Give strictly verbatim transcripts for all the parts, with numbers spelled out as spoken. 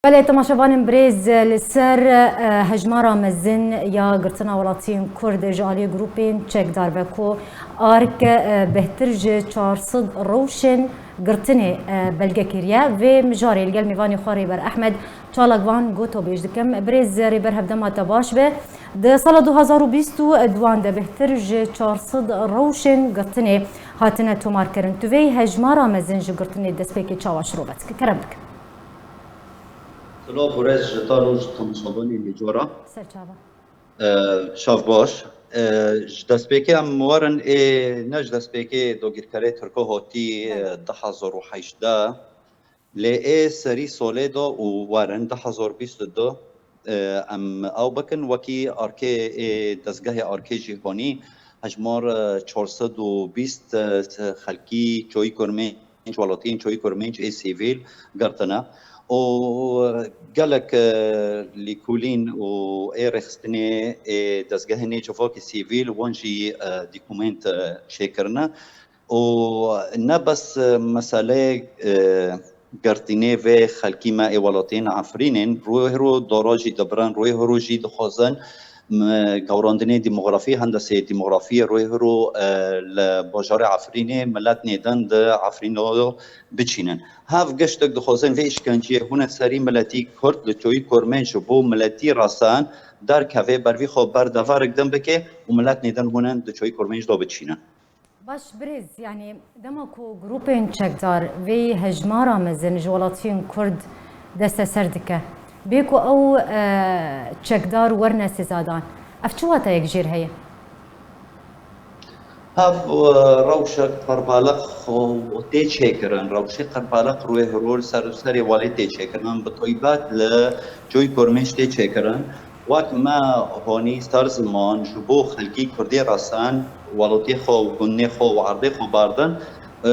Belê, temaşevanên birêz, li ser, e, hejmara mezin ya girtina welatiyên Kurd ji aliyê grûpên çekdar ve ku ARK, e, bêhtir ji çar sed rewşên girtinê, e, belge kiriye. Vê mijarê li gel mêvanê xwe Rêber Ehmed Çalakvan gotobêj dikim. Birêz Rêber, hevdema te baş be. Di sala du hazar û bîst û duan de bêhtir ji çar sed rewşên girtinê hatine tomarkirin. Tu vê hejmara mezin ji girtinê destpêkê çawa şirove dikî? Kerem dikim. Silav û rêz ji te re û ji temaşevanên li cora. Ser çava. E, şev baş. E, ji destpêkê em werin ê, ne ji destpêkê dagirkerê Tirko hatî, e, Belê. du hazar û hejdeh. Lê ê serî solê de û werin du hazar bîst û du, e, em ew bikin wekî arkê ê dezgehê arkê cîhanî hejmar, e, çar sed û bîst, e, xelkî çoyî kurmê welatiyên çoyî kurmênc ê sivîl girtine û gelek, e, lîkolîn û ê rêxistinê ê dezgehê nê civakê sivîl wan jî, e, dîkument, e, çêkirine û ne bes, e, meseleyê, e, girtînê vê xelkî me ê welatiyên Efrînên, rûhêro dara jî dibirin, rûhêro jî dixwazin, m-, gewrandinê demografî, hendeseyê demografiyê rûhêro, e, li bajarê Efrînê milet nêdin di Efrîno biçînin. Hev giştek dixwazin vê îşkenceyê hûne serî miletî Kurd li çoyî kurmênc ji bo miletî resan derkeve, ber vî xwe berdeve rikdin bike û milet nêdin hûne di çoyî kurmênc de biçînin. Baş birêz, yanî dema ku grûpên çekdar vê hejmara mezin ji welatiyên Kurd desteser dike, bê ku ew, e, çekdar werine sizadan, ev çi wateyek jêr heye? Hev, e, rewşek qerbaleq xwe tê çêkirin, rewşê qerbaleq rûyê hiro li ser serê welê tê çêkirin, bi taybet li Coyî Kurmênc tê çêkirin. Wek me honî ser ziman ji bo xelkî Kurdê resan, welatê xwe û gundê xwe û erdê xwe berdin, e,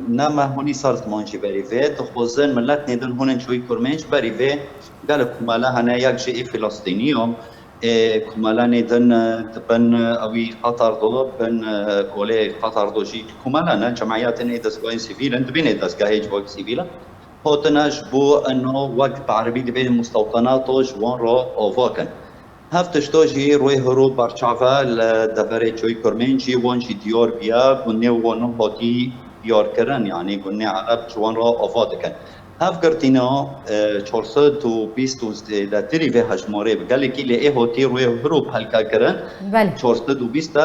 ne me honî ser ziman jî berî vê. Dixwazin milet nêdin hûnin Coyî Kurmênc berî vê. Gelek komele hene, yek jî ê Filistînî yo. Ê, komelanê din, e, di bin, e, ewî Qatar do, bin, e, kolê Qatar do jî komela ne, cemiyetên ê dezgehên sivîl in, di bin ê dezgehê civak sivîl in. Hotine ji bo ino wek bi erebî dibê mustewtenato ji wan re ava kin. Hev tişto jî rûyê hiro berçav e li deverê Coyî Kurmênc jî wan jî diyar bûye, gundê wan hatî diyar kirin, yanî gundê Ereb ji wan re ava dikin. Hev girtîna, e, çar sed û bîst û zêdetirî vê hejmarê bi gelekî lê ê hotî rûyê hiro pelke kirin. Belê. Çar sed û bîst e,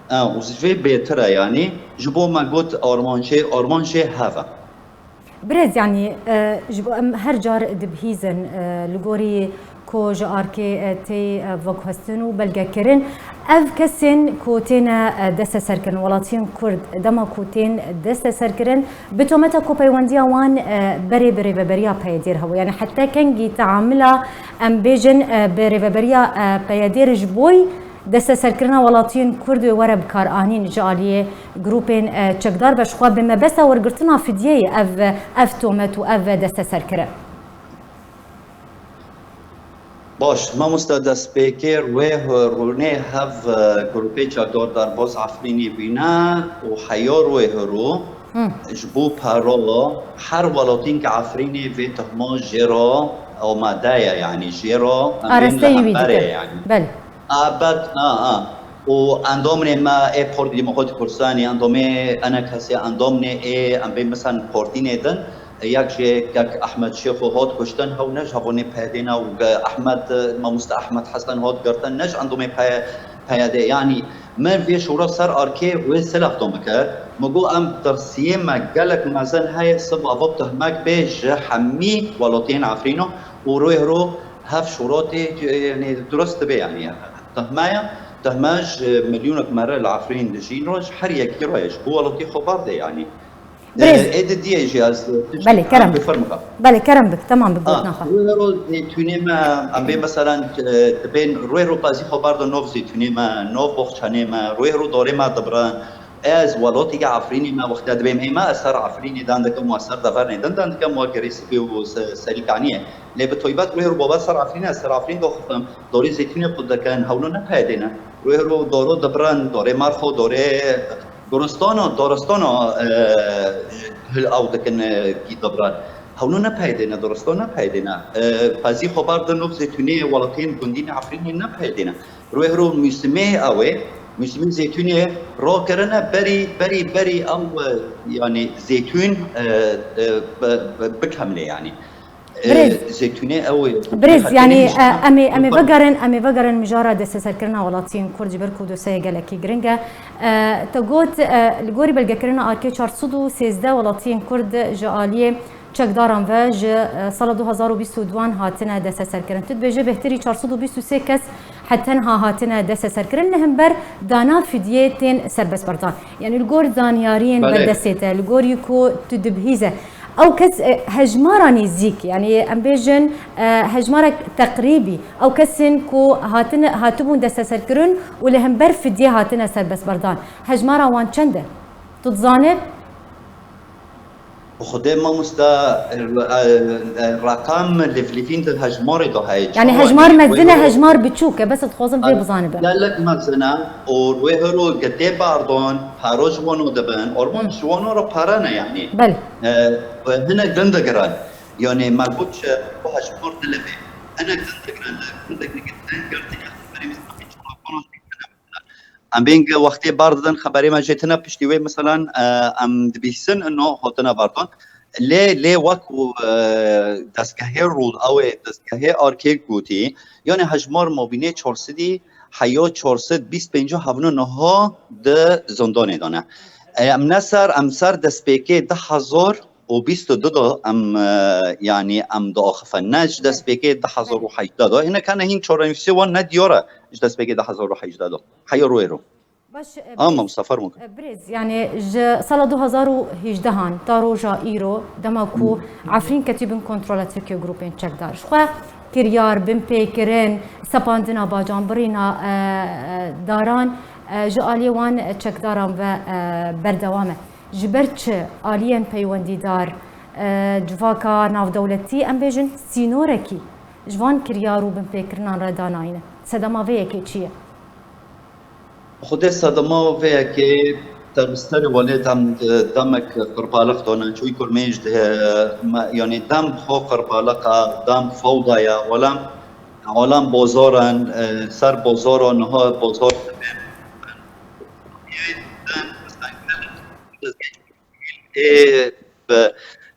e, û ji vê bêtir e, yanî ji bo me got armancê, armancê hev e. Birêz, yanî, e, ji bo em her car dibihîzin, e, li gorî ku ji arkê, e, tê, e, veguhestin û belgekirin. Ev kesên ku têne, e, desteserkirin, welatiyên Kurd, dema ku tên desteserkirin, bi tometa ku peywendiya wan, e, berê bi rêveberiya PYD'ê re hebû. Yanî heta kengî teamila, em bêjin, e, bi rêveberiya, e, PYD'ê re ji boy desteserkirina welatiyên Kurd wê were bikaranîn ji aliyê grûpên, e, çekdar ve, ji xwe bi mebesta wergirtina fidyeyê ev, ev tomet û ev desteserkirin. Baş, mamoste, destpêkê wê rûnê hev, e, grûpê çekdar derbas Efrînê bîne û heya rûyê hiro Hı. ji bo pera her welatîn ki Efrînê vê tuhma jê re amade ye, yanî jê re em bên Arasteyî li wî hember e dike. Yanî. Belê. A, bet, a, a. Û endamê me ê Partî Demokratîk Kurdistanê, endamê ENKSê, endamê ê, em bên, mesela, partînê din, yek jê kek Ehmed Şêxo hat kuştin, hew ne ji hevalên PYD'ê ne, û ge-, Ehmed, mamoste Ehmed Hesen hat girtin, ne ji endamê P-, PYD'ê. Yanî, min vê şûra ser arkê wê silav da min kir. Min got, em tirsiyê me gelek mezin heye, siba va tuhmek bê ji hemî welatiyên Efrîno û rûyê hiro hev şûra tê, yanî, durust dibe, yanî. Tehme ye, tehme ji milyonek mere li Efrîn dijîn re, ji her yekî re ye, ji bo welatî xwe berdê, yanî. Birêz. Ê, ê di diyê jî ez tişt Belê, kerem bik. Bifermika. Belê, kerem bik, temam bik, A, gotina xwe. Rûyê ro zêtûnê me, em bê, meselan, e, dibên rûyê ro qazî xwe berdo nov zêtûnê me, nov boxçanê me, rûyê ro dorê me dibirin. Ez welatî Efrînê me wexta dibêm ê me, ez ser Efrînê dan dikim, we ser devernê din dan dikim, we Girê Spî û Se-, Serîkaniyê. Lê bi taybet rûyê ro baba ser Efrînê, ez ser Efrîn doxistim, dorê zêtûnê qut dikin, hewlo ne PYD'ê ne. Rûyê ro doro dibirin, dorê Merxo, dorê Guristana, daristana, e, hil ew dikin, e, kî dibran. Hewno nepeydêne, diristo nepeydêne. E, pezî xwe berdin û zeytûnê welatiyên gundî ne Efrînê nepeydêne. Rûyê hiro mûsimê ew ê, mûsimê zeytûnê rakirine berî, berî, berî ew, e, yanî zeytûn, e, e, bi, bi, bikemlê yanî. E, Birêz. Zeytûnê ew ê. Birêz, yanî, e, em ê, em ê vegerin, em ê vegerin mijara desteserkirina welatiyên Kurd ji ber ku dosyayê gelekî giring e. E, te got, e, li gorî belgekirina arkê çar sed û sêzdeh welatiyên Kurd ji aliyê çekdaran ve ji, e, sala du hazar û bîst û duan hatine desteserkirin. Tu dibêje bêhtirî çar sed û bîst û sê kes heta niha hatine desteserkirin, li hember dana fidyê tên serbestberdan. Yanî li gor zanyariyên Belê. berdestê te, li gorî ku tu dibihîze. Ew kes, e, hejmara nêzîk, yanî em bêjin, e, hejmarek teqrîbî, ew kesên ku hatine, hatibûn desteserkirin û li hember fidyê hatine serbestberdan. Hejmara wan çend e? Tu dizanî? Xwedê mamosta, e, e, e, reqam lêvlîvîn di hejmarê de heye. Yanî çawa hejmar heye? Mezin e, Wê hejmar biçûk e, bes dixwazim vê An-, bizanibim. Gelek mezin e û wê hiro getê bardon, paro ji wano dibin, orman Hmm. ji wano re pere ne yanî. Belê. E, hinek din digirin. Yanî me got ji bo hejmar dilivê. Hinek din digirin, li gundek digirtin, girtî ya xeberê wî Em bên ge wextê bar didin, xeberê me jê tine piştî wê, meselan, e, em dibîhsin ino hatine bardon. Lê, lê wek, e, destgehê Rûd-, ew ê destgehê Arkê gotî, yanî hejmar mabînê çar sedî heya çar sed bîst pênc hevno niha di zindanê de ne. E, em ne ser, em ser destpêkê du hezar û bîst û du de em, e, yanî em diaxifin. Ne ji destpêkê du hezar û hejdeh de. Hinek hene hîn çarenivîsê wan ne diyar e ji destpêkê du hezar û hejdeh de. Heya rûyê ro. Baş, e, Ama birêz, Mustafa, fermo. e, birêz, yanî ji sala du hazar û hejdehan ta roja îro, dema ku Efrîn ketî bin kontrola Tirkiye û grûpên çekdar. Ji xwe kiryar, binpêkirin, sepandina bacan, birîna, e, e, daran, e, ji aliyê wan çekdaran ve, e, berdewam e. Ji ber çi aliyên peywendîdar, e, civaka navdewletî, em bêjin sînorekî ji van kiryar û binpêkirinan re danayîne? Sedema vê yekê çi ye? Xwedê sedema vê yekê te bi serê welê dem, demek qurbalix dane. Çûyî kurmêj de, me, yanî dem xwe qurbalix e, dem fewda ye. Welem, welem bozor in, e, ser bozor o, niha bozor dibê. Ê bi,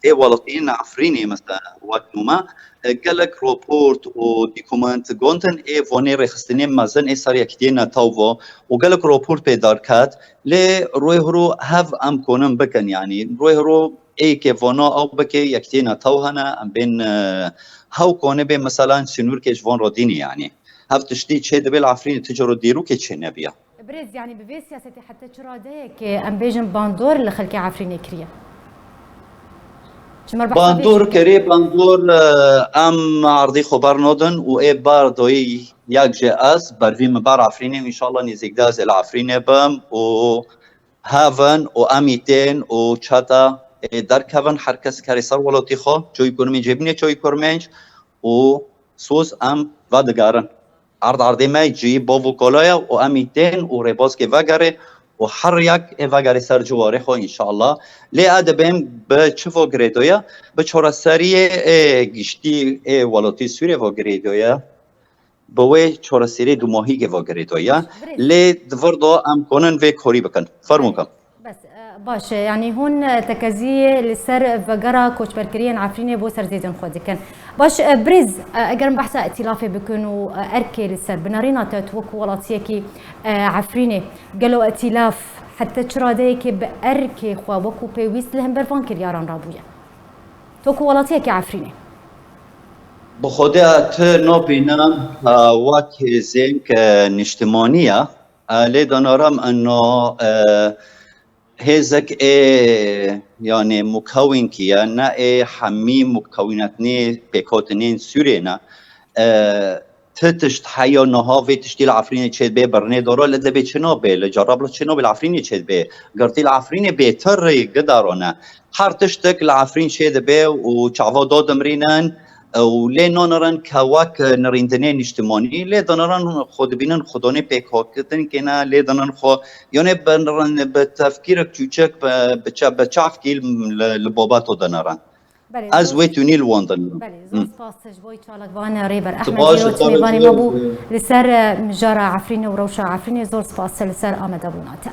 ê welatiyên Efrînê, mesela, wek nûme, e, gelek raport û dokument gontin ê vanê rêxistinên mezin ê ser Yekîtiyê Netew ve û gelek raport pê derket, lê rûyê hiro hev em konin bikin, yanî rûyê hiro ê ke vana ew bike Yekîtiyê Netew hene, em bên, e, hew kone bê, mesela, sînorkê ji van re dînî, yanî hev tiştî çê dibe li Efrînê, ti caro dîrokê çê nebiya. Birêz, yanî bi vê siyasetê heta çi radeyekê em bêjin bandor li xelkê Efrînê kiriye? Ji me re behsa vê Bandor çi bike? Kerê, bandor, e, em erdî xwe bernadin û ê bar doyî yek jê ez, bervî min ber Efrînê û înşallah nêzîkde ez ê li Efrînê bim û hevin û em î tên û çeta ê derkevin, her kes kerê ser welatî xwe, çoyî kurmêncê bîne çoyî kurmênc û soz em vedigerin. Erd erdê me cî bav û kala ye û em î tên û rêbazkê vegerê û her yek ê vegerê ser ciwarê xwe înşallah. Lê ez dibêm bi çi va girêdoye? Bi çareseriyê ê giştî ê welatî Sûriyê va girêdoye. Bi wê çareseriyê dumahîkê va girêdoye. Birêz. Lê di vir de em konin vê korî bikin. Fermo ke. Bes, e, baş e. Yanî hûn, e, tekezî li ser vegera koçberkiriyên Efrînê bo serzêdên xwe dikin. Baş, e, birêz, e, eger em behsa îtîlafê bikin û, e, erkê li ser binarîna te tu wekû welatiyekî, e, Efrînê, gelo îtîlaf heta çi radeyekê bi erkê xwe wekû pêwîst li hember van kiryaran rabûye? Tu wekû welatiyekî Efrînê. Bi xwedê tu nabînim, e, wek hêzên ke niştimanî ye, e, lê danaram ino, e, hêzek ê, yanî mukewînkî ye, ne ê hemî mukewînetnê pêkhatinên Sûriyê ne. E, ti tişt heya niha vê tiştî li Efrînê çêdibe, birnê dora li dibê çi nabe, li Cerabla çi nabe, li Efrînê çêdibe. Girtî li Efrînê bêtir rê gidarane. Her tiştek li Efrîn çêdibe û çava dadimrînin û lê nanirin ke wek nirîndinê niştimanî, lê dinirin xwe dibînin xwedonê pêkhatin kêne, lê dinin xwe Yanê bi, bi tefkîrek çûçek bi, bi ça-, bi çavkî li, li babeto de nerin. Belê, Ez wê tunî li wan dinirim. Belê, zor spas ji bo çalakvan Rêber Ehmed Spas, Îro spas, mêvanê zor, me bû zor. Li ser e, mijara Efrînê û rewşa Efrînê zor spas li ser amadebûna te.